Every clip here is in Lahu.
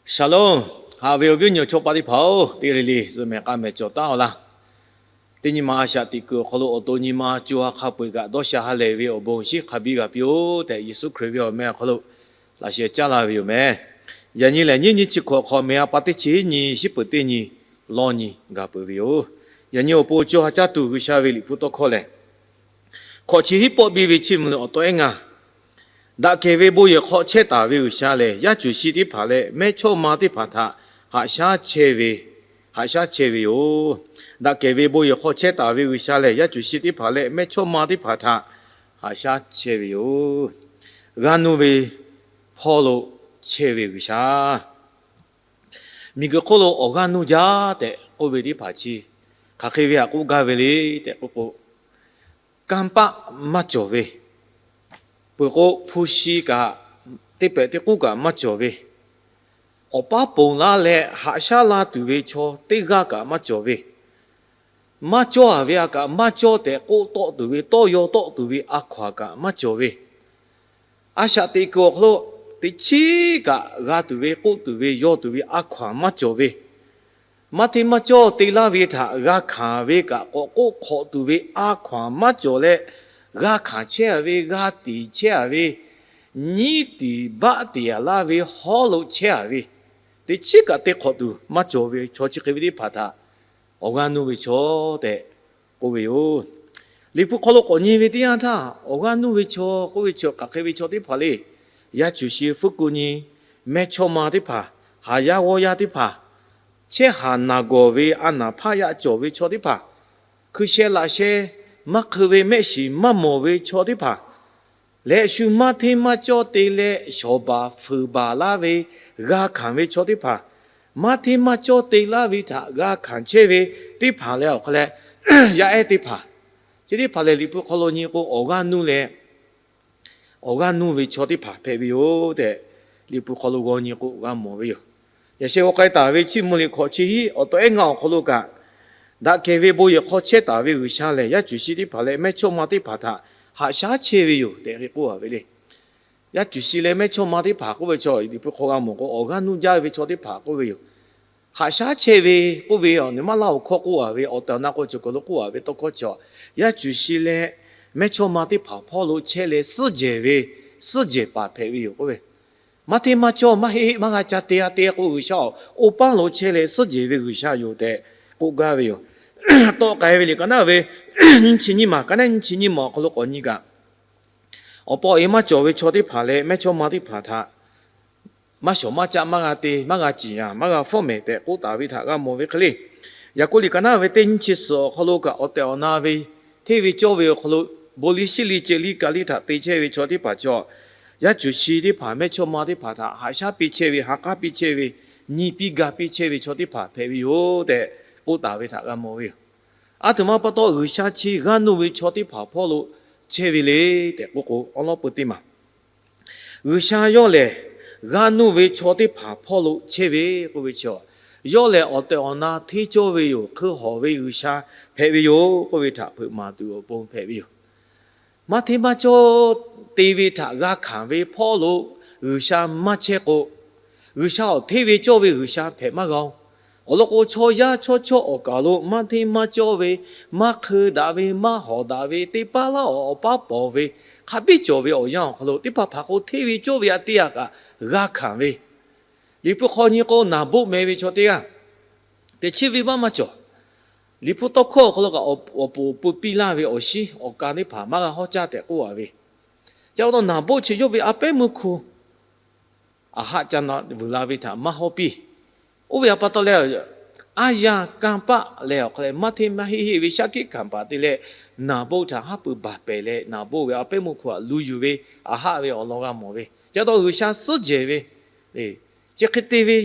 Shalom. Haꞈ ve awˬ viˉ awˬ nyi chaw paˍ teˇ hpaˍ-oˬ, teˇ g'aˇ le le zuhꞈ mehˍ k'a mehˍ cawˬ taˉ-aw laˇ. Teˇ nyi ma a shaꞈ teꞈ kuiˬ awˬ hk'aw lo awˬ to nyi ma co ha hk'a peu-eˬ kaꞈ dawˇ sha ha lehˬ ve awˬ bon shinˉ hk'a biˇ g'a piˇ-oˬ tehꞈ, Yeˍsuˆ Hkriꞈ ve awˬ meh awˬ hk'aw lo laꞈ sheh caˉ laˇ ve yoˬ meh. Yaꞈ nyi lehˬ, nyiˇ nyi chi hkawꞈ hk'aw meh a pa teˇ chi nyi shiˉ peuˬ teˇ nyi lawˇ nyi gaˬ peuˬ ve yoˬ. Yaꞈ nyi awˬ pon co ha caˇ tuˬ G'uiˬsha ve Liꞈ hpu tawˇ hkawˇ lehˬ, hkawꞈ chi hiˉ pawˆ biˇ ve chiˇ mvuh leh awˬ tawˆ ehˉ ngaˇ, daꞈ kehˬ ve bon yehˬ hk'aw chehˇ taˍ ve G'uiˬsha lehˬ, yaˇ cuˬ shi teˇ hpaˍ leh mehˇchawˇma teˇ hpaˍ htaꞈ haꞈ shaˉ chehˇ ve, haꞈ shaˉ chehˇ ve yoˬ. Daꞈ kehˬ ve bon yehˬ hk'aw chehˇ taˍ ve G'uiˬsha lehˬ, yaˇ cuˬ shi teˇ hpaˍ leh mehˇchawˇma teˇ hpaˍ htaꞈ haꞈ shaˉ chehˇ ve yoˬ. G'aˇ nuˇ ve hpawˇ lo chehˇ ve G'uiˬsha. Miˬguiˬ hk'oˆ lo awˬ g'aˇ nuˇ jaˇ tehꞈ k'oˆ ve teˇ hpaˍ chi hk'aˬ hk'e ve htaꞈ k'oˆ gaˇ ve le tehꞈ k'oˆ k'o, kanˇ paˆ maˇ cawˬ ve, peuˬ k'o hpu shi kaꞈ teˇ pehꞈ teˇ k'uˉ kaꞈ maˇ cawˬ ve, awˬ paˉ ponˬ laˇ leh haꞈ shaˉ laˇ tuˬ ve chaw teˇ g'aˇ kaꞈ maˇ cawˬ ve, maˇ cawˇ-a ve a kaꞈ maˇ cawˇ tehꞈ k'oˆ tawˆ tuˬ ve, tawˇ yaw tawˆ tuˬ ve a hkaw-anˬ kaꞈ maˇ cawˬ ve, a shaꞈ teꞈ kuiˬ awˬ hk'aw lo teꞈ chiˉ kaꞈ g'a tuˬ ve, k'oˆ tuˬ ve, yaw tuˬ ve a hkaw-anˬ maˇ cawˬ ve, maˇ hteˇ maˇ cawˇ te laˇ ve htaꞈ g'a hkanˍ ve kaꞈ k'awꞈ k'oˆ hk'awꞈ tuˬ ve a hkaw-anˬ maˇ cawˬ leh, g'a hkanˍ chehˇ-a ve, g'a tiˍ chehˇ-a ve, nyiˉ tiˍ baˆ tiˍ-a laˇ ve hawˉ lo chehˇ-a ve, teꞈ chiˉ kaꞈ te hk'awꞈ tuˬ maˇ cawˬ ve chaw chi hk'e ve teˇ hpaˍ htaꞈ awˬ g'aˇ nuˇ ve chaw tehꞈ k'oˆ ve yoˬ. Liꞈ hpu hk'aw lo k'awꞈ nyi ve teˇ yanˇ htaˇ, awˬ g'aˇ nuˇ ve chaw k'oˆ ve chi hk'aˬ hk'e ve chaw teˇ hpaˍ le. Yaˇ cuˬ shi fuˉ kuˆ nyi, mehˇchawˇma teˇ hpaˍ, haˍ yaˇ g'awˇ yaˇ teˇ hpaˍ, chehˇ haˍ naˬ gawˬ ve a naˍ hpaˇ yaˇ cawˬ ve chaw teˇ hpaˍ, hkui sheh laꞈ sheh maˇ hk'eu ve mehˆ shiˍ maˇ mawˬ ve chaw teˇ hpaˍ leh, shu maˇ hteˇ maˇ cawˇ te leh shawˍ baˬ fuiˍ baˬ laˇ ve g'a hkanˍ ve chaw teˇ hpaˍ, maˇ hteˇ maˇ cawˇ te laˇ ve htaꞈ g'a hkanˍ chehˇ ve teˇ hpaˍ leh awˬ hk'aw leh, yaˇ ehˉ teˇ hpaˍ, chi teˇ hpaˍ lehˬ Liꞈ hpu hk'aw lo nyi k'o awˬ g'aˇ nuˇ leh awˬ g'aˇ nuˇ ve chaw teˇ hpaˍ hpehꞈ ve yoˬ tehꞈ, Liꞈ hpu hk'aw lo g'aw nyi k'o g'a mawˬ ve yoˬ. Yaꞈ sheh g'aw k'ai taˍ ve chiˇ mvuh liꞈ hkawꞈ chi hiˉ awˬ tawˆ ehˉ ngaˇ awˬ hk'aw lo kaꞈ, daꞈ kehˬ ve bon yehˬ hk'aw chehˇ taˍ ve G'uiˬsha lehˬ, yaˇ cuˬ shi teˇ hpaˍ leh mehˇchawˇma teˇ hpaˍ htaꞈ haꞈ shaˉ chehˇ ve yoˬ tehꞈ hk'e k'oˆ-a ve le. Yaˇ cuˬ shi leh mehˇchawˇma teˇ hpaˍ k'oˆ ve chaw Liꞈ hpu hk'aw g'a mawˬ k'o, awˬ g'aˇ nuˇ jaˇ ve chaw teˇ hpaˍ k'oˆ ve yoˬ. Haꞈ shaˉ chehˇ ve k'oˆ ve, awˬ nyi maˇ laˇ awˬ hkawˇ k'oˆ-a ve, awˬ tehˬ awˬ na k'o cawˬ kaˬ lo k'oˆ-a ve tawˇ hkawˇ chi, yaˇ cuˬ shi leh mehˇchawˇma teˇ hpaˍ hpawˇ lo chehˇ leh suhˉ jehˬ ve, suhˉ jehˬ paˍ hpehꞈ ve yoˬ k'oˆ ve. Maˇ hteˇ maˇ cawˇ maˇ heˆ heˆ maˇ g'a ca te-a te k'o, G'uiˬsha awˬ oˇ paˇ lo chehˇ leh suhˉ jehˬ ve G'uiˬsha yoˬ tehꞈ k'oˆ gaˇ ve yoˬ. Tawˆ k'ai ve liꞈ ka naˉ ve nyiˇ chi nyiˇ maˬ, ka naˉ nyiˇ chi nyiˇ maˬ awˬ hk'aw lo k'awꞈ nyi kaꞈ, awˬ pa awˬ e maˇ cawˬ ve chaw teˇ hpaˍ leh mehˇchawˇma teˇ hpaˍ htaꞈ maˇ shawˍ maˇ caˆ maˇ g'a te, maˇ g'a ciˍ yanˍ, maˇ g'a fawˉ mehˍ tehꞈ k'oˆ taˍ ve htaꞈ g'a mawˬ ve hk'e le. Yaˍkoˆ liꞈ ka naˉ ve teˇ nyiˇ chi suhˍ awˬ hk'aw lo kaꞈ, awˬ tehˬ awˬ na ve hteˇ ve cawˇ ve awˬ hk'aw lo, bon liˇ shiˉ liˇ ceh liˇ ka liˇ htaꞈ te chehˇ ve chaw teˇ hpaˍ chaw, yaˇ cuˬ shi teˇ hpaˍ mehˇchawˇma teˇ hpaˍ htaꞈ haꞈ shaˉ piˇ chehˇ ve, ha k'aˉ piˇ chehˇ ve, nyi piˇ ga piˇ chehˇ ve chaw teˇ hpaˍ hpehꞈ ve yoˬ tehꞈ k'oˆ taˍ ve htaꞈ g'a mawˬ ve yoˬ. Aˬ htoꞈ ma pa taw G'uiˬsha chi g'aˇ nuˇ ve chaw teˇ hpaˍ hpawˇ lo chehˇ ve le tehꞈ k'oˆ k'o, awˉ lawˉ peu teˇ maˬ G'uiˬsha yawˇ lehˬ, g'aˇ nuˇ ve chaw teˇ hpaˍ hpawˇ lo chehˇ ve k'oˆ ve chi, yawˇ lehˬ awˬ tehˬ awˬ na hteˇ cawˇ ve yoˬ, hk'eu hawˍ ve G'uiˬsha hpehꞈ ve yoˬ k'oˆ ve htaꞈ hpeuꞈ maˍ tuˬ awˬ pon hpehꞈ ve yoˬ. Maˇ hteˇ maˇ cawˇ te ve htaꞈ g'a hkanˍ ve hpawˇ lo G'uiˬsha maˇ chehˇ k'o, G'uiˬsha awˬ hteˇ ve cawˇ ve G'uiˬsha hpehꞈ maˇ g'a-oˬ. Awˬ lawn k'o, chaw yaˇ chaw chawˇ awˬ kaˍ lo maˇ hteˇ maˇ cawˇ ve, maˇ hk'eu daꞈ ve, maˇ hawˍ daꞈ ve, teˇ paˉ laˇ awˬ awˬ paˉ pawˍ ve, hk'a biˇ cawˬ ve awˬ yanˇ awˬ hk'aw lo teˇ hpaˍ hpaˍ k'o hteˇ ve cawˇ ve aꞈ teˇ aꞈ kaꞈ g'a hkanˍ ve, Liꞈ hpu hk'aw nyi k'o, Naˍboˆ meh ve chaw teˇ g'aˇ teꞈ chiˉ venˇbaˆ maˇ cawˬ. Liꞈ hpu tawˇ hkawˇ awˬ hk'aw lo kaꞈ awˬ pon awˬ pon piˇ laˇ ve awˬ shinˉ awˬ ka teˇ hpaˍ maˇ g'a hawˉ caˇ tehꞈ k'oˆ-a ve, chi pa taw Naˍboˆ chi yawˇ ve a pehˉ meuˇ hku Aˍhaˆ ca na vuiˬ la ve htaꞈ maˇ hawˉ piˇ. Oˇ ve pa taw leh, aˉ yanˇ kanˇ paˆ leh awˬ hk'aw leh maˇ hteˇ maˇ heˆ heˆ ve shaˉ hkiˆ hkanˍ paˍ te leh, Naˍboˆ htaꞈ haˉ pui baˬ pehˍ leh, Naˍboˆ ve a pehˉ meuˇ hku htaꞈ lu yuˬ ve Aˍhaˆ ve awˬ lawn g'a mawˬ ve, chi pa taw G'uiˬsha suhˉ jehˬ ve, chi hk'e te ve,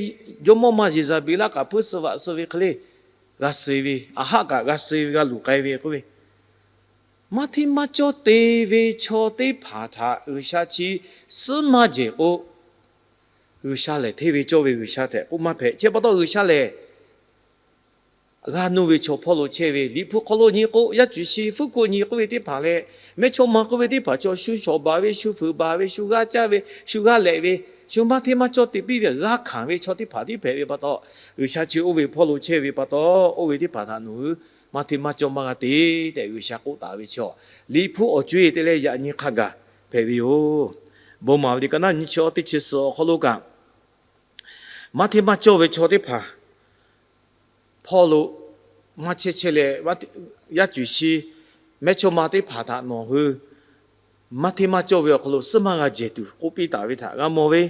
jawˇmawˇ ma Yeˍzaˍbeˍlaˆ kaꞈ hpuiˇ suh vaꞈ suh ve hk'e le, g'a suh ve, Aˍhaˆ kaꞈ g'a suh ve, g'a luˬ k'ai ve k'oˆ ve, maˇ hteˇ maˇ cawˇ te ve chaw teˇ hpaˍ htaꞈ G'uiˬsha chi suhˉ maˇ jehˬ k'o, G'uiˬsha lehˬ hteˇ ve cawˇ ve G'uiˬsha tehꞈ k'oˆ maˇ hpehꞈ. Chi pa taw G'uiˬsha lehˬ g'aˇ nuˇ ve chaw hpawˇ lo chehˇ ve, Liꞈ hpu hk'aw lo nyi k'o, yaˇ cuˬ shi fuˉ hkuˆ nyi k'oˆ ve teˇ hpaˍ leh, mehˇchawˇma k'oˆ ve teˇ hpaˍ chaw shu shawˍ baˬ ve, shu fuiˍ baˬ ve, shu g'aˇ caˇ ve, shu g'aˇ lehꞈ ve, Shu maˇ hteˇ maˇ cawˇ te piˇ ve g'a hkanˍ ve chaw teˇ hpaˍ tiˉ hpehꞈ ve pa taw, G'uiˬsha chi oˇ ve hpawˇ lo chehˇ ve pa taw, oˇ ve teˇ hpaˍ htaꞈ nawˬ hui maˇ hteˇ maˇ cawˇ maˇ g'a te tehꞈ G'uiˬsha k'oˆ taˍ ve chi, Liꞈ hpu awˬ co-e te leh yaꞈ nyi hk'a gaˬ hpehꞈ ve yoˬ. Bon maˍ ve liꞈ ka naˉ nyi chi teˇ chi suhˍ awˬ hk'aw lo kaꞈ, maˇ hteˇ maˇ cawˇ ve chaw teˇ hpaˍ hpawˇ lo maˇ chehˇ chehˇ leh, yaˇ cuˬ shi mehˇchawˇma teˇ hpaˍ htaꞈ nawˬ hui maˇ hteˇ maˇ cawˇ ve awˬ hk'aw lo suhˉ maˇ g'a jehˬ tuˬ k'oˆ piˇ taˍ ve htaꞈ g'a mawˬ ve.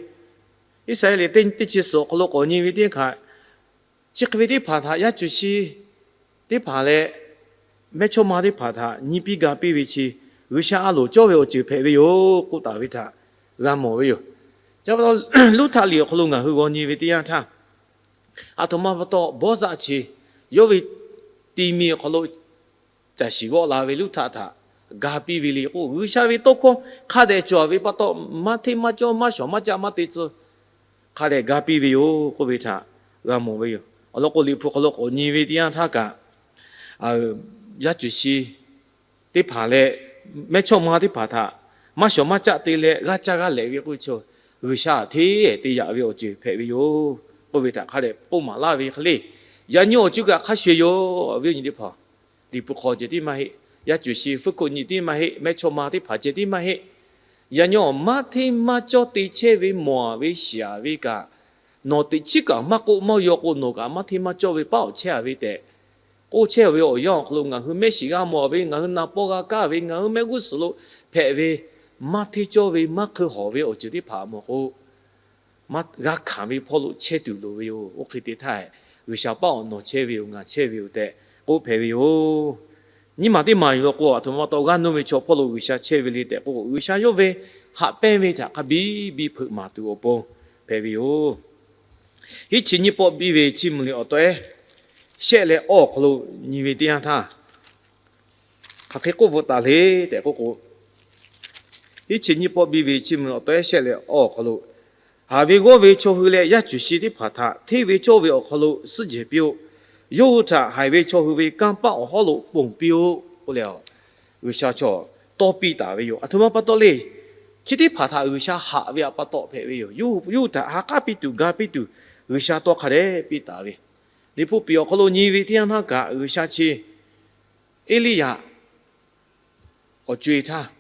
Iˉsaˍreˍlaˆ teˇ chi suhˍ awˬ hk'aw lo k'awꞈ nyi ve teˇ hk'aˇ, chi hk'e ve teˇ hpaˍ htaꞈ yaˇ cuˬ shi teˇ hpaˍ leh mehˇchawˇma teˇ hpaˍ htaꞈ nyi piˇ ga piˇ ve chi, G'uiˬsha a loˍ cawˇ ve awˬ ceuˬ hpehꞈ ve yoˬ k'oˆ taˍ ve htaꞈ g'a mawˬ ve yoˬ. Chi pa taw, Luˇhtaˆ liꞈ awˬ hk'aw lo ngaˬ hui g'aw nyi ve teˇ yanˇ htaˇ, aˬ htoꞈ ma pa taw bawˇ zaˆ chi yawˇ ve ti mi awˬ hk'aw lo caˬ shiˍ g'awˆ la ve Luˇhtaˆ htaꞈ ga piˇ ve le k'o, G'uiˬsha ve tawˇ hkawˇ hk'a dehꞈ cawˬ ve pa taw, maˇ hteˇ maˇ cawˇ maˇ shawˍ maˇ caˆ maˇ te tcuh hk'a dehꞈ ga piˇ ve yoˬ k'oˆ ve htaꞈ g'a mawˬ ve yoˬ. Awˬ lawn k'o, Liꞈ hpu hk'aw lo k'awꞈ nyi ve teˇ yanˇ htaˇ kaꞈ, yaˇ cuˬ shi teˇ hpaˍ leh mehˇchawˇma teˇ hpaˍ htaꞈ maˇ shawˍ maˇ caˆ te leh g'aˇ caˇ g'aˇ lehꞈ ve k'oˆ ve chi, G'uiˬsha hteˇ te yaꞈ ve awˬ ceuˬ hpehꞈ ve yoˬ k'oˆ ve htaꞈ hk'a dehꞈ k'oˆ maˍ laˇ ve hk'e le. Yaꞈ nyi awˬ cuˇ kaꞈ hk'a shuˍ yoˬ. Awˬ viˉ awˬ nyi teˇ hpaˍ, Liꞈ hpu hk'aw ceh tiˉ maˇ heˆ, yaˇ cuˬ shi fuiˉ hkuˆ nyi tiˉ maˇ heˆ, mehˇchawˇma teˇ hpaˍ ceh tiˉ maˇ heˆ. Yaꞈ nyi awˬ maˇ hteˇ maˇ cawˇ te chehˇ ve mawˬ ve shiˍ ve kaꞈ, nawˬ teꞈ chiˉ kaꞈ maˇ k'oˆ maˇ yaw k'o, nawˬ kaꞈ maˇ hteˇ maˇ cawˇ ve paˉ awˬ chehˇ a ve tehꞈ k'oˆ chehˇ ve awˬ yanˇ awˬ hk'aw lo ngaˬ hui mehˆ shiˍ g'a mawˬ ve, ngaˬ hui na pawˇ g'a kaˇ ve, ngaˬ hui mehˆ g'uˇ suhˍ lo hpehꞈ ve, maˇ hteˇ cawˇ ve maˇ hk'eun hawˍ ve awˬ ceuˬ teˇ hpaˍ mawˬ k'o, maˇ g'a hkanˍ ve hpawˇ lo chehˇ tuˬ loˍ ve yoˬ. Oˇ hk'e te htaˇ, G'uiˬsha paˉ awˬ nawˬ chehˇ ve yoˬ, ngaˬ chehˇ ve yoˬ tehꞈ k'oˆ hpehꞈ ve yoˬ. Nyiˇ maˬ teˇ maˬ yoˬ law k'o, aˬ htoꞈ ma pa taw g'aˇ nuˇ ve chaw hpawˇ lo G'uiˬsha chehˇ ve le tehꞈ k'o, G'uiˬsha yawˇ ve haꞈ pehnˇ ve htaꞈ hk'a biˇ biˇ hpeuꞈ maˍ tuˬ awˬ pon hpehꞈ ve yoˬ. Hiˉ chi nyiˇ pawˆ biˇ ve Chiˇ mvuh liꞈ awˬ tawehˉ shehˆ leh awˇ awˬ hk'aw lo nyi ve teˇ yanˇ htaˇ, hk'aˬ hk'e k'oˆ bvuhꞈ taˍ le tehꞈ k'oˆ k'o, hiˉ chi nyiˇ pawˆ biˇ ve Chiˇ mvuh liꞈ awˬ tawehˉ shehˆ leh awˇ awˬ hk'aw lo, haˍ ve g'awˇ ve chaw hui leh yaˇ cuˬ shi teˇ hpaˍ htaꞈ hteˇ ve cawˇ ve awˬ hk'aw lo suhˉ jehˬ piˇ-oˆ. Yawˇ hui htaꞈ haiˬ ve chaw hui ve kanˇ paˆ awˬ hawˉ lo ponˬ piˇ-oˆ k'oˆ leh, G'uiˬsha chaw tawˇ piˇ taˍ ve yoˬ. Aˬ htoꞈ ma pa taw le. Chi teˇ hpaˍ htaꞈ G'uiˬsha haꞈ ve pa taw hpehꞈ ve yoˬ. Yawˇ hui htaꞈ ha k'aˉ piˇ tuˬ ga piˇ tuˬ G'uiˬsha tawˇ hk'a dehꞈ piˇ taˍ ve. Liꞈ hpu piˍ awˬ hk'aw lo nyi ve teˇ yanˇ htaˇ kaꞈ, G'uiˬsha chi Eˇliˇyaꞈ awˬ co-e htaˇ,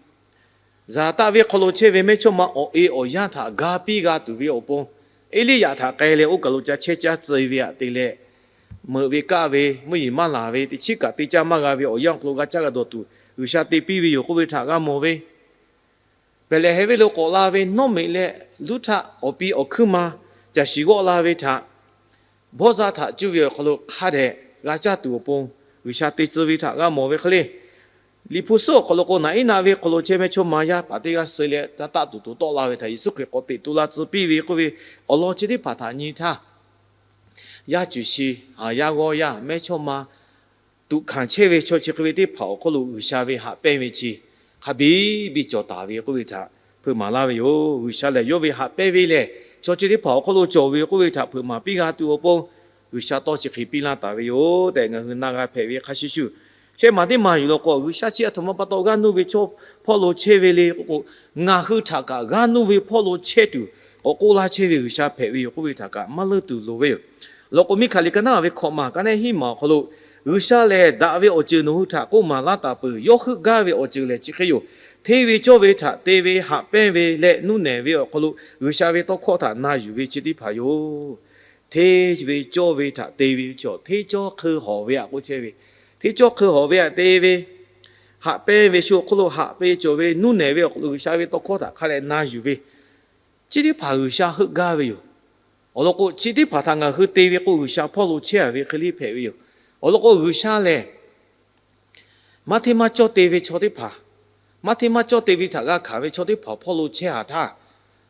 Zaˍlaˍtaˆ venˇ hk'aw lo chehˇ ve mehˇchawˇma awˬ e awˬ yanˇ htaꞈ ga piˇ g'a tuˬ ve awˬ pon, Eˇliˇyaꞈ htaꞈ k'ai leh oˇ kaˬ lo ca chehˇ caˇ tcuh ve aꞈ te leh, meuꞈ ve kaˆ ve mvuhˇ yeˬ maˇ laˬ ve teꞈ chiˉ kaꞈ te caˇ maˇ g'a ve awˬ yanˇ awˬ hk'aw lo g'a caˇ g'a dawˬ tuˬ G'uiˬsha te piˇ ve yoˬ k'oˆ ve htaꞈ g'a mawˬ ve. Behˍlehˍhehnˍ venˇ lo k'awꞈ la ve Nawˉmeꞈ leh Luˇhtaˆ awˬ pi awˬ hkuiˉ ma caˬ shiˍ g'awˆ la ve htaꞈ Bawˇzaˇ htaꞈ cuˇ ve awˬ hk'aw lo hk'a dehꞈ g'a caˇ tuˬ awˬ pon G'uiˬsha te tcuh ve htaꞈ g'a mawˬ ve hk'e le. Liꞈ hpu suhˉ awˬ hk'aw lo k'o, Naˍiˉnaˆ venˇ hk'aw lo chehˇ mehˇchawˇma yaˇ paˍ teˇ g'aˇ suh leh taˇ taˆ tuˬ to tawˆ la ve htaꞈ Yeˍsuˆ Hkriꞈ k'awꞈ teꞈ tu la tcuh piˇ ve k'oˆ ve awˬ lawn chi teˇ hpaˍ htaꞈ nyi htaˇ, yaˇ cuˬ shi, haˍ yaˇ g'awˇ yaˇ mehˇchawˇma tuꞈ hkanˍ chehˇ ve chaw chi hk'e ve teˇ hpaˍ awˬ hk'aw lo G'uiˬsha ve haꞈ pehnˇ ve chi hk'a biˇ biˇ cawˬ taˍ ve k'oˆ ve htaꞈ hpeuꞈ maˍ laˇ ve yoˬ. G'uiˬsha lehˬ, yawˇ ve haꞈ pehnˇ ve lehˬ, chaw chi teˇ hpaˍ awˬ hk'aw lo cawˬ ve k'oˆ ve htaꞈ hpeuꞈ maˍ piˇ g'a tuˬ awˬ pon, G'uiˬsha tawˇ chi hk'e piˇ laˇ taˍ ve yoˬ tehꞈ ngaˬ hui na g'a hpehꞈ ve hk'a shuˍ shuˍ, shehˆ maˬ teˇ maˬ yuˬ law k'o, G'uiˬsha chi aˬ htoꞈ ma pa taw g'aˇ nuˇ ve chaw hpawˇ lo chehˇ ve le k'oˆ k'o, ngaˬ hui htaꞈ kaꞈ g'aˇ nuˇ ve hpawˇ lo chehˇ tuˬ k'awꞈ k'oˆ laˇ chehˇ ve G'uiˬsha hpehꞈ ve yoˬ k'oˆ ve htaꞈ kaꞈ maˇ leuˇ tuˬ loˍ ve yoˬ. Law k'o, Miˉhkaˍliˍ ka naˉ ve hkawꞈ maˬ ka naˉ hiˉ maˬ awˬ hk'aw lo, G'uiˬsha lehˬ daꞈ ve awˬ ceuˬ nawˬ hui htaꞈ k'oˆ maˍ laˇ taˍ peuˬ. Yawˇ heuˆ gaˇ ve awˬ ceuˬ lehˬ chi hk'e yoˬ. Hteˇ ve cawˇ ve htaꞈ te ve, haꞈ pehnˇ ve leh nuˇ nehˬ ve awˬ hk'aw lo G'uiˬsha ve tawˇ hkawˇ htaꞈ na yuˬ ve chi teˇ hpaˍ yoˬ. Hteˇ ve cawˇ ve htaꞈ te ve chaw, hteˇ cawˇ hk'eun hawˍ ve aꞈ k'oˆ chehˇ ve, hteˇ cawˇ hk'eun hawˍ ve aꞈ te ve, haꞈ pehnˇ ve shu awˬ hk'aw lo haꞈ ve cawˬ ve nuˇ nehˬ ve awˬ hk'aw lo G'uiˬsha ve tawˇ hkawˇ htaꞈ hk'a dehꞈ na yuˬ ve, chi teˇ hpaˍ G'uiˬsha heuˆ gaˇ ve yoˬ. Awˬ lawn k'o, chi teˇ hpaˍ htaꞈ ngaˬ hui te ve k'o, G'uiˬsha hpawˇ lo chehˇ a ve hk'e le hpehꞈ ve yoˬ. Awˬ lawn k'o, G'uiˬsha lehˬ maˇ hteˇ maˇ cawˇ te ve chaw teˇ hpaˍ, maˇ hteˇ maˇ cawˇ te ve htaꞈ g'a hkanˍ ve chaw teˇ hpaˍ hpawˇ lo chehˇ a htaˇ,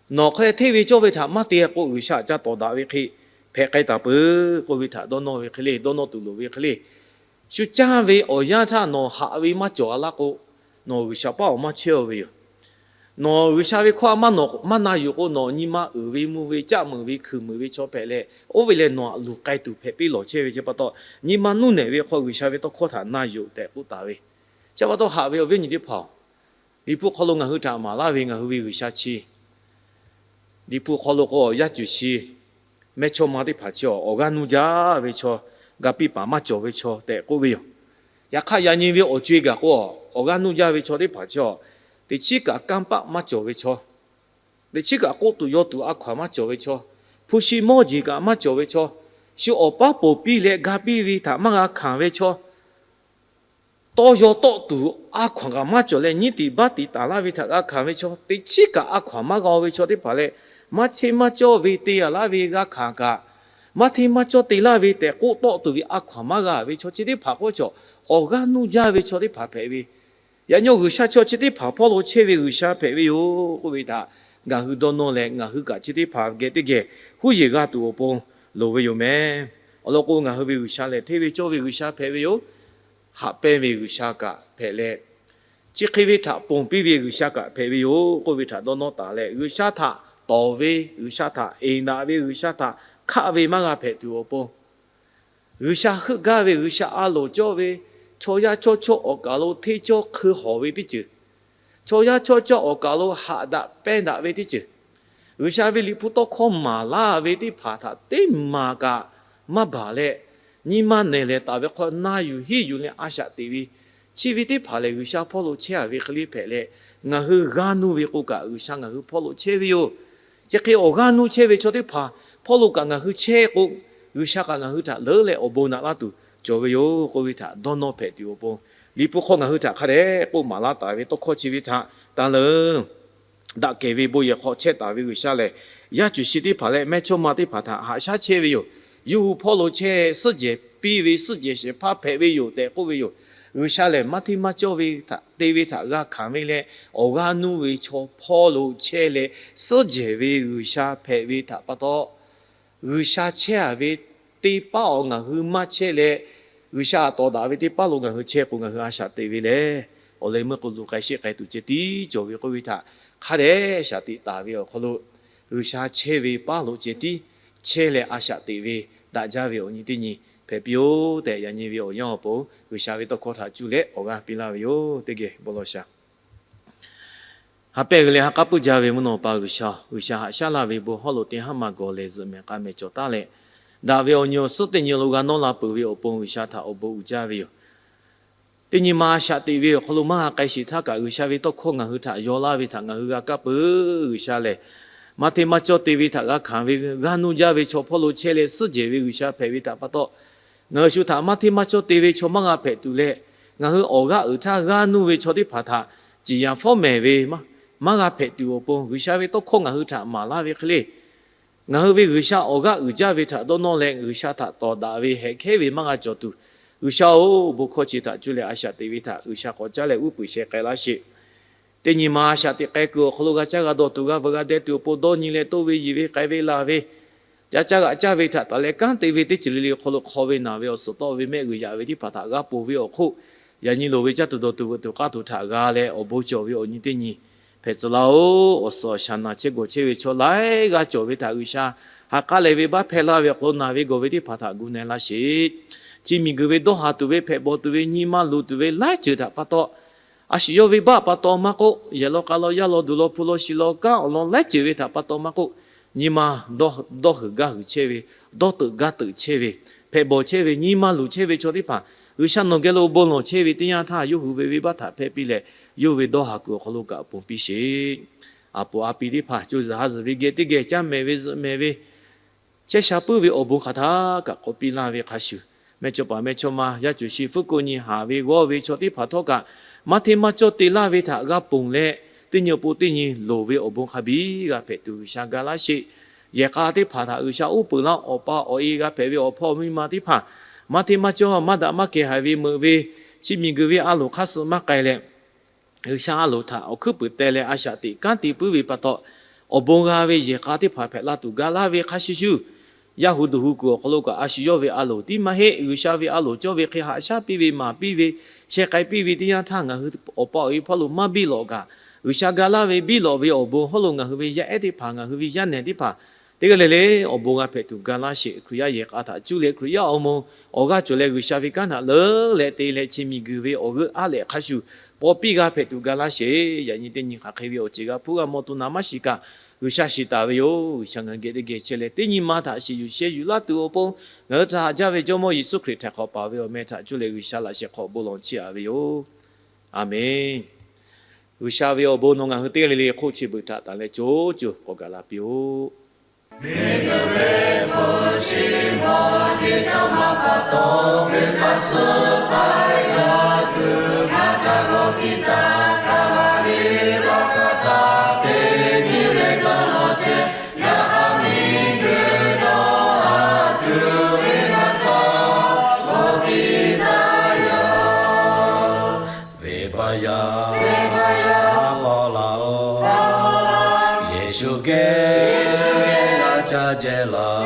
nawˬ hk'e leh hteˇ ve cawˇ ve htaꞈ maˇ te k'o, G'uiˬsha ca tawˍ daꞈ ve hk'e hpehꞈ k'ai taˍ peuˬ k'oˆ ve htaꞈ dawˇ nawˇ ve hk'e le, dawˇ nawˇ tuˬ loˍ ve hk'e le. Shu caˇ ve awˬ yanˇ htaˇ nawˬ haꞈ ve maˇ cawˬ a laˇ k'o, nawˬ G'uiˬsha paˉ awˬ maˇ chehˇ a ve yoˬ. Nawˬ G'uiˬsha ve hkawˇ a maˇ na yuˬ k'o, nawˬ nyi ma uiˍ ve mvuh ve caˆ meuˍ ve hkuiˬ meuˍ ve chaw hpehꞈ leh, oˇ ve leh nawˬ aꞈ luˬ k'ai tuˬ hpehꞈ piˇ lawˬ chehˇ ve chi pa taw, nyi ma nuˇ nehˬ ve hk'aw G'uiˬsha ve tawˇ hkawˇ htaꞈ na yuˬ tehꞈ k'oˆ taˍ ve. Chi pa taw haꞈ ve awˬ viˉ awˬ nyi teˇ hpaˍ-oˬ, Liꞈ hpu hk'aw lo ngaˬ hui htaꞈ maˍ laˇ ve ngaˬ hui ve G'uiˬsha chi Liꞈ hpu hk'aw lo k'o, yaˇ cuˬ shi mehˇ chawˇ ma teˇ hpaˍ chi awˬ g'aˇ nuˇ jaˇ ve chaw, ga piˇ paˍ maˇ cawˬ ve chaw tehꞈ k'oˆ ve yoˬ. Yaꞈ hk'aˇ, yaꞈ nyi ve awˬ co e kaꞈ k'o, awˬ g'aˇ nuˇ jaˇ ve chaw teˇ hpaˍ chi awˬ, teꞈ chiˉ kaꞈ kanˇ paˆ maˇ cawˬ ve chaw, teꞈ chiˉ kaꞈ k'oˆ tuˬ yaw tuˬ a hkaw anˬ maˇ cawˬ ve chaw, hpu shi mawˇ jeˬ kaꞈ maˇ cawˬ ve chaw, shu awˬ paˉ poˬ piˇ leh ga piˇ ve htaꞈ maˇ g'a hkanˍ ve chaw, tawˇ yaw tawˆ tuˬ a hkaw anˬ kaꞈ maˇ cawˬ leh, nyiˉ tiˍ baˆ tiˍ taˍ laˇ ve htaꞈ g'a hkanˍ ve chaw, teꞈ chiˉ kaꞈ a hkaw anˬ maˇ g'a ve chaw teˇ hpaˍ leh, maˇ hteˇ maˇ cawˇ ve te a laˇ ve g'a hkanˍ kaꞈ, maˇ hteˇ maˇ cawˇ te laˇ ve tehꞈ k'oˆ tawˆ tuˬ ve a hkaw anˬ maˇ g'a ve chaw chi teˇ hpaˍ k'oˆ chaw, awˬ g'aˇ nuˇ jaˇ ve chaw teˇ hpaˍ hpehꞈ ve, yaꞈ nyi G'uiˬsha chaw chi teˇ hpaˍ hpawˇ lo chehˇ ve G'uiˬsha hpehꞈ ve yoˬ k'oˆ ve htaꞈ ngaˬ hui dawˇ nawˇ leh, ngaˬ hui kaꞈ chi teˇ hpaˍ geh teˇ geh huˉ yeˬ g'a tuˬ awˬ pon loˍ ve yoˬ meh. Awˬ lawn k'o, ngaˬ hui ve G'uiˬsha lehˬ hteˇ ve cawˇ ve G'uiˬsha hpehꞈ ve yoˬ. Haꞈ pehnˇ ve G'uiˬsha kaꞈ hpehꞈ leh, chi hk'e ve htaꞈ ponˬ piˇ ve G'uiˬsha kaꞈ hpehꞈ ve yoˬ k'oˆ ve htaꞈ dawˇ nawˇ taˍ leh, G'uiˬsha htaꞈ tawˍ ve, G'uiˬsha htaꞈ eˍ naꞈ ve, G'uiˬsha htaꞈ hkaˆ ve maˇ g'a hpehꞈ tuˬ awˬ pon, G'uiˬsha heuˆ gaˇ ve, G'uiˬsha a loˍ cawˇ ve, chaw yaˇ chawˇ chawˇ awˬ kaˬ lo hteˇ cawˇ hk'eu hawˬ ve teˇ ceuˬ, chaw yaˇ chawˇ cawˇ awˬ kaˬ lo haꞈ daꞈ pehnˇ daꞈ ve teˇ ceuˬ, G'uiˬsha ve Liꞈ hpu tawˇ hkawˇ maˍ laˇ ve teˇ hpaˍ htaꞈ teˇ maˬ kaꞈ maˇ baˬ leh, nyi ma nehˬ lehˬ taˍ ve hk'aw na yuˬ hiˉ yuˬ leh a shaꞈ teꞈ ve, chi ve teˇ hpaˍ lehˬ G'uiˬsha hpawˇ lo chehˇ a ve hk'e le hpehꞈ leh, ngaˬ hui g'aˇ nuˇ ve k'o kaꞈ G'uiˬsha ngaˬ hui hpawˇ lo chehˇ ve yoˬ. Chi hk'e awˬ g'aˇ nuˇ chehˇ ve chaw teˇ hpaˍ hpawˇ lo kaꞈ ngaˬ hui chehˇ k'o, G'uiˬsha kaꞈ ngaˬ hui htaꞈ leuˉ leh awˬ bon naꞈ laˇ tuˬ cawˬ ve yoˬ k'oˆ ve htaꞈ dawˇ nawˇ hpehꞈ tuˬ awˬ pon, Liꞈ hpu hk'aw ngaˬ hui htaꞈ hk'a dehꞈ k'oˆ maˍ laˇ taˍ ve tawˇ hkawˇ chi ve htaꞈ taˇ leuˉ. Daꞈ kehˬ ve bon yehˬ hk'aw chehˇ taˍ ve G'uiˬsha lehˬ, yaˇ cuˬ shi teˇ hpaˍ leh mehˇ chawˇ ma teˇ hpaˍ htaꞈ haꞈ shaˉ chehˇ ve yoˬ. Yawˇ hui hpawˇ lo chehˇ suhˉ jehˬ piˇ ve suhˉ jehˬ shehˍ hpaˇ hpehꞈ ve yoˬ tehꞈ k'oˆ ve yoˬ. G'uiˬsha lehˬ maˇ hteˇ maˇ cawˇ ve htaꞈ te ve htaꞈ g'a hkanˍ ve leh, awˬ g'aˇ nuˇ ve chaw hpawˇ lo chehˇ leh, suhˉ jehˬ ve G'uiˬsha hpehꞈ ve htaꞈ pa taw, G'uiˬsha chehˇ a ve teˇ paˉ awˬ ngaˬ hui maˇ chehˇ leh, G'uiˬsha a tawˍ daꞈ ve teˇ paˉ lo ngaˬ hui chehˇ k'o, ngaˬ hui a shaꞈ teꞈ ve lehˬ, awˬ leh meuˇ k'o luˬ k'ai sheˆ k'ai tuˬ ceh tiˉ cawˬ ve k'oˆ ve htaꞈ hk'a dehꞈ shaꞈ teꞈ taˍ ve awˬ hk'aw lo, G'uiˬsha chehˇ ve paˉ lo ceh tiˉ chehˇ leh a shaꞈ teꞈ ve daꞈ jaˇ ve awˬ nyi teˇ nyi hpehꞈ piˇ-oˆ tehꞈ, yaꞈ nyi ve awˬ yanˇ awˬ pon G'uiˬsha ve tawˇ hkawˇ htaꞈ cuˇ leh awˬ g'aˇ piˇ laˇ ve yoˬ. Teˇ geh bon lawˬ shaˍ. Ha pehˇ g'uiˬ leh ha k'aˉ puiˉ jaˇ ve mvuhˇ naw pa G'uiˬsha, G'uiˬsha haꞈ shaˉ laˇ ve bon hawˉ lo teˇ haˉ ma gawˬ lehˬ zuhꞈ mehˍ k'a mehˍ cawˬ taˉ leh, daꞈ ve awˬ nyi awˬ suhˉ teˇ nyi lo g'a nawˇ la peuˬ ve awˬ pon G'uiˬsha htaꞈ awˬ bon uiˍ jaˇ ve yoˬ. Teˇ nyi ma a shaꞈ teꞈ ve awˬ hk'aw lo maˇ g'a k'ai sheˍ htaˇ kaꞈ, G'uiˬsha ve tawˇ hkawˇ ngaˬ hui htaꞈ yaw laˇ ve htaꞈ ngaˬ hui g'a kaˇ peuˬ. G'uiˬsha lehˬ, maˇ hteˇ maˇ cawˇ te ve htaꞈ g'a hkanˍ ve, g'aˇ nuˇ jaˇ ve chaw hpawˇ lo chehˇ leh suhˉ jehˬ ve G'uiˬsha hpehꞈ ve htaꞈ pa taw, ngaˬ hui shu htaꞈ maˇ hteˇ maˇ cawˇ te ve chaw maˇ g'a hpehꞈ tuˬ leh, ngaˬ hui awˬ g'aˇ uiˍ htaˇ g'aˇ nuˇ ve chaw teˇ hpaˍ htaꞈ ciˍ yanˍ fawˉ mehˍ ve maˇ g'a hpehꞈ tuˬ awˬ pon, G'uiˬsha ve tawˇ hkawˇ ngaˬ hui htaꞈ maˍ laˇ ve hk'e le. Ngaˬ hui ve G'uiˬsha awˬ g'aˇ uiˍ jaˇ ve htaꞈ dawˇ nawˇ leh, G'uiˬsha htaꞈ tawˍ daꞈ ve hehꞈ hkehˉ ve maˇ g'a cawˬ tuˬ, G'uiˬsha-oˬ, bon hkawˇ chi htaꞈ cuˇ leh a shaꞈ teꞈ ve htaꞈ G'uiˬsha k'awꞈ caˉ leh uˉ peunˍ sheh k'ai laˇ sheˍ. Teˇ nyi ma a shaꞈ teꞈ k'ai kuiˬ awˬ hk'aw lo g'a caˇ g'a dawˬ tuˬ g'a veuꞈ g'a deh tuˬ awˬ pon dawˇ nyi leh toˇ ve yiˬ ve k'ai ve laˬ ve, ca caˇ g'aꞈ caˇ ve htaꞈ taˍ leh kanˉ te ve teˇ ceuˬ le le awˬ hk'aw lo hk'aw ve naˬ ve awˬ suhˍ tawˆ ve mehˆ g'uiˬ yaꞈ ve teˇ hpaˍ htaꞈ g'a ponˬ ve awˬ hk'oˆ, yaꞈ nyi loˍ ve caˇ tuˬ dawˬ tuˬ veuꞈ tuˬ k'aˇ tuˬ htaꞈ g'a leh awˬ bon cawˬ ve awˬ nyi teˇ nyi hpehꞈ tcuh laˇ-oˬ. Awˬ suhˍ awˬ shaˍ naˬ chehˇ gawˬ chehˇ ve chaw laiˉ g'aˇ cawˬ ve htaꞈ G'uiˬsha ha k'aˉ leh ve baˆ hpehˇ laˇ ve awˬ hk'aw lo naˬ ve gawˬ ve teˇ hpaˍ htaꞈ gu na laˇ sheˍ. Chi miˬguiˬ ve dawˇ haˍ tuˬ ve, hpehꞈ bawˬ tuˬ ve, nyi ma luˬ tuˬ ve laiˉ ceuˬ htaꞈ pa taw, a shu yawˇ ve baˆ pa taw maˇ k'oˆ, yehˬ law k'a law, yaˇ law duˬ law, hpu law shi law, kanˉ awˬ lawn laiˉ ceuˬ ve htaꞈ pa taw maˇ k'oˆ, nyi ma dawˇ heuꞈ gaˇ heuꞈ chehˇ ve, dawˇ teuꞈ gaˇ teuꞈ chehˇ ve, hpehꞈ bawˬ chehˇ ve, nyi ma luˬ chehˇ ve chaw teˇ hpaˍ G'uiˬsha nawˬ geh lo bon lawˬ chehˇ ve teˇ yanˇ htaˇ, yawˇ hui ve venˇbaˆ htaꞈ hpehˇ piˇ leh, yawˇ ve dawˇ haˍ kuiˬ awˬ hk'aw lo kaꞈ ponˬ piˇ sheˍ. A poˍ a pi teˇ hpaˍ co zuhˬ ha zuhˬ ve geh teˇ geh caˇ mehˍ ve zuhꞈ mehˍ ve, chehˇ sha puiˉ ve awˬ bon hk'aˬ htaˇ kaꞈ k'awꞈ piˇ laˇ ve hk'a shuˍ, mehˇchawˇ paˍ mehˇchawˇma yaˇ cuˬ shi fuˉ ko nyi haˍ ve g'awˇ ve chaw teˇ hpaˍ htawˇ kaꞈ, maˇ hteˇ maˇ cawˇ te laˇ ve htaꞈ g'a ponˬ leh, teˇ nyi awˬ pon teˇ nyi loˍ ve awˬ bon hk'a biˇ g'a hpehꞈ tuˬ G'uiˬsha ga laˇ sheˍ. Yehˬ k'a teˇ hpaˍ htaꞈ G'uiˬsha uˉ peunˍ laˇ, awˬ pa awˬ e g'a hpehꞈ ve awˬ hpawˇ miˇ ma teˇ hpaˍ maˇ hteˇ maˇ cawˇ maˇ daꞈ maˇ kehˬ haiˬ ve meuꞈ ve, chi miˬguiˬ ve a loˍ hk'aˇ suh maˇ k'ai leh, G'uiˬsha a loˍ htaꞈ awˬ hkuiˉ puiˍ teh leh a shaꞈ teꞈ kanˉ te puiˉ ve pa taw, awˬ bon g'a ve yehˬ k'a teˇ hpaˍ hpehꞈ la tuˬ ga laˇ ve hk'a shuˍ shuˍ, yaˇ hu duˬ hu kuiˬ awˬ hk'aw lo kaꞈ a shu yawˇ ve a loˍ tiˉ maˇ heˆ. G'uiˬsha ve a loˍ cawˇ ve hk'e haꞈ shaˉ piˇ ve maˍ piˇ ve, sheh k'ai piˇ ve teˇ yanˇ htaˇ, ngaˬ hui awˬ pa awˬ e hpawˇ lo maˇ biˇ lawꞈ kaꞈ, G'uiˬsha ga laˇ ve biˇ lawꞈ ve awˬ bon hawˉ lo ngaˬ hui ve yaˇ ehˉ teˇ hpaˍ, ngaˬ hui ve yaˇ nehˬ teˇ hpaˍ teˇ g'aˇ le le awˬ bon g'a hpehꞈ tuˬ ga laˇ sheˍ. Hkriꞈ yaˇ yehˬ k'a htaꞈ cuˇ leh Hkriꞈ yaˇ awˬ moˍ awˬ g'aˇ cawˬ leh G'uiˬsha ve kanˉ htaꞈ leuˉ leh te leh chi miˬguiˬ ve awˬ g'euˆ aˉ lehꞈ hk'a shuˍ paw piˇ g'a hpehꞈ tuˬ ga laˇ sheˍ. Yaꞈ nyi teˇ nyi hk'aˬ hk'e ve awˬ ceuˬ g'a hpuˇ g'a mawˬ tuˬ naˍ maˇ shiˍ kaꞈ, G'uiˬsha shiˍ taˍ ve yoˬ. G'uiˬsha ngaˬ hui geh teˇ geh chehˇ leh, teˇ nyi ma htaꞈ shiˍ yuˬ sheh yuˬ laˇ tuˬ awˬ pon, ngaˬ hui htaꞈ haꞈ jaˇ ve Jawˇmawˇ Yeˍsuˆ Hkriꞈ htaꞈ hk'awꞈ paˍ ve awˬ meh htaꞈ cuˇ leh G'uiˬsha laꞈ sheh hk'awꞈ bon lawˬ chiˇ aꞈ ve yoˬ. A menˬ. G'uiˬsha ve awˬ bon nawˬ ngaˬ hui teˇ g'aˇ le le hk'oˆ chi beuꞈ htaꞈ tanˬ leh co co k'awꞈ gaˬ la piˇ-oˆ. Venˇbaˆ yaˇ, haˉ pawˆ laˇ-oˆ. Yeˍsuˆ geh g'a caˇ jehˬ laˇ.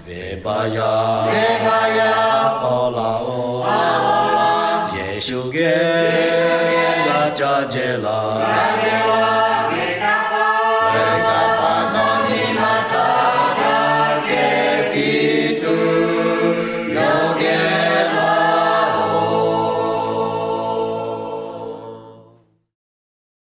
Venˇbaˆ yaˇ, haˉ pawˆ laˇ-oˆ. Yeˍsuˆ geh g'a caˇ jehˬ laˇ.